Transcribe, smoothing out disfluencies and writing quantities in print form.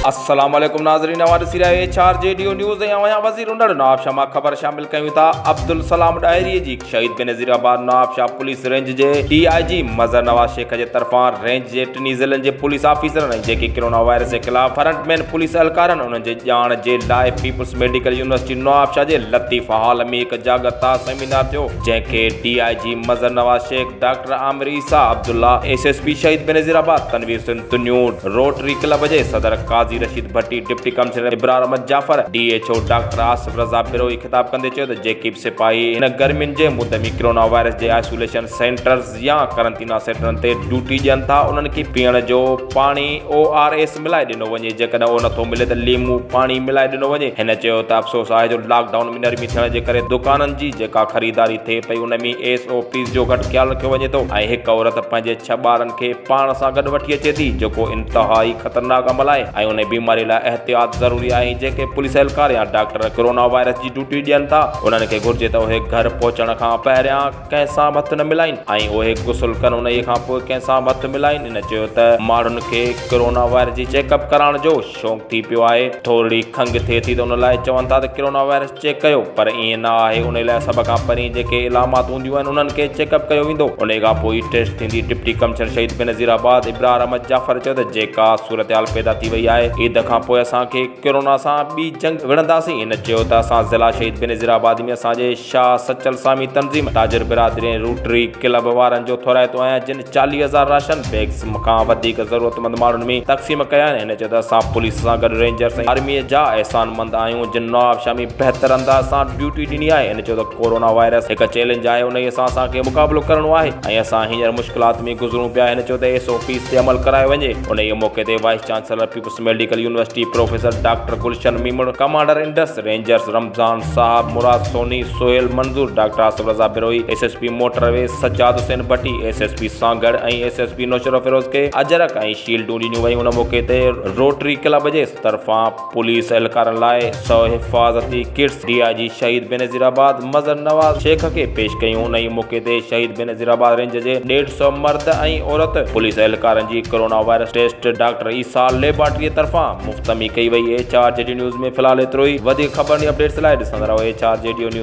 السلام عليڪم ناظرين اوهان ڏسي رهيا آهيو H R G D news ۽ اوهان وزير انڙ نوابشاهه مان خبر شامل ڪيون ٿا عبدالسلام ڏاهري جي شهيد بينظيرآباد نوابشاهه پوليس رينج جي ڊي I جي مظهر نواز شيخ جي طرفان رينج جي ٽنهي ضلعن جي پوليس آفيسرن ۽ جيڪي ڪرونا وائرس جي خلاف فرنٽ مين پوليس اهلڪارن انهن جي ڄاڻ جي لاء پيپلز ميڊيڪل يونيورسٽي نوابشاهه جي لطيف هال ۾ هڪ جاڳرتا سيمينار ٿيو جنهن کي D I G Mazhar Nawaz Shaikh, doctor Amir Isa Abdullah, S S P Shaheed Benazirabad Tanveer Hussain Tunio, Rotary club جي صدر Qazi Rasheed Bhatti, deputy commissioner Ibrar Ahmed Jafar, D H O doctor Asif Raza Brohi خطاب ڪندي چيو ته جيڪي به سپاهي هن گرمين جي مد ۾ ڪرونا وائرس جي آئسوليشن سينٽرز يا قرنطينه سينٽرن تي ڊيوٽي ڏين ٿا انهن کي پيئڻ جو پاڻي او آر ايس ملائي ڏنو وڃي جيڪڏهن اهو نٿو ملي ته ليمو پاڻي ملائي ڏنو وڃي هن چيو ته افسوس آهي جو لاڪ ڊائون ۾ نرمي ٿيڻ جي ڪري دڪانن جي جيڪا خريداري ٿئي پئي ان ۾ ايس او پيز جو گهٽ خيال رکيو وڃي ٿو ۽ هڪ عورت پنهنجي ڇهه ٻارن کي پاڻ سان گڏ وٺي اچي ٿي جيڪو انتهائي خطرناڪ عمل آهي ۽ ان بيماري لاء احتياط ضروري آهي جيڪي پوليس اهلڪار يا ڊاڪٽر ڪرونا وائرس جي ڊيوٽي ڏين ٿا انهن کي گهرجي ته اهي گهر پهچڻ کان پهريان ڪنهن سان به هٿ نه ملائين ۽ اهي غسل ڪن انهيء کان پوء ڪنهن سان به هٿ ملائين. هن چيو ته ماڻهن کي ڪرونا وائرس جي چيڪ اپ ڪرائڻ جو شوق ٿي پيو آهي، ٿورڙي کنگهه ٿئي ٿي ته ان لاء چون ٿا ته ڪرونا وائرس چيڪ ڪيو پر ائين نه آهي، انهي لاء سڀ کان پهرين جيڪي علامات هونديون آهن انهن کي چيڪ اپ ڪيو ويندو انهي کان پوء ئي ٽيسٽ ٿيندي. ڊپٽي ڪمشنر شهيد بينظيرآباد ابرار احمد جعفر چيو ته جيڪا صورتحال پيدا ٿي وئي آهي عيد کان پوء اسان کي ڪرونا سان ٻي جنگ وڙهنداسين. هن چيو ته اسان ضلع شهيد بينظيرآباد ۾ اسان جي شاهه سچل سامي تنظيم، تاجر برادري ۽ روٽري ڪلب وارن جو ٿورائتو آهيان جن 40 هزار راشن بيگز کان وڌيڪ ضرورتمند ماڻهن ۾ تقسيم ڪيا آهن. هن چيو ته اسان پوليس سان گڏ رينجرز ۽ آرمي جا احسان مند آهيون جن نوابشاهه ۾ بهتر انداز سان ڊيوٽي ڏني آهي. هن چيو ته ڪورونا وائرس هڪ چئلينج آهي انهي سان اسان کي مقابلو ڪرڻو آهي ۽ اسان هينئر مشڪلات ۾ گذرون پيا. هن چيو ته ايس او پيز تي عمل ڪرايو وڃي. انهي موقعي تي vice chancellor peoples medical university professor doctor Gulshan Memon, commander Indus rangers Ramzan Sahib, Murad Soni, Sohail Manzoor, doctor Asif Raza Brohi, S S P motorway Sajjad Hussain Bhatti, S S P Sanghar ۽ S S P Naushahro Feroze کي اجرڪ ۽ شيلڊون ڏنيون ويون. ان موقعي تي Rotary club جي طرفان police اهلڪارن لاء سئو حفاظتي ڪٽس ڊي I جي شهيد بينظيرآباد مظهر نواز شيخ کي پيش ڪيون. انهي موقعي تي شهيد بينظيرآباد رينج جي ڏيڍ سئو مرد ۽ عورت پوليس اهلڪارن جي corona virus test doctor Isa laboratory طرفان مفت ۾ ڪئي وئي. H R G D news ۾ في الحال ايترو ئي. وڌيڪ خبرن ۽ اپڊيٽس لاء ڏسندا رهو H R G D news.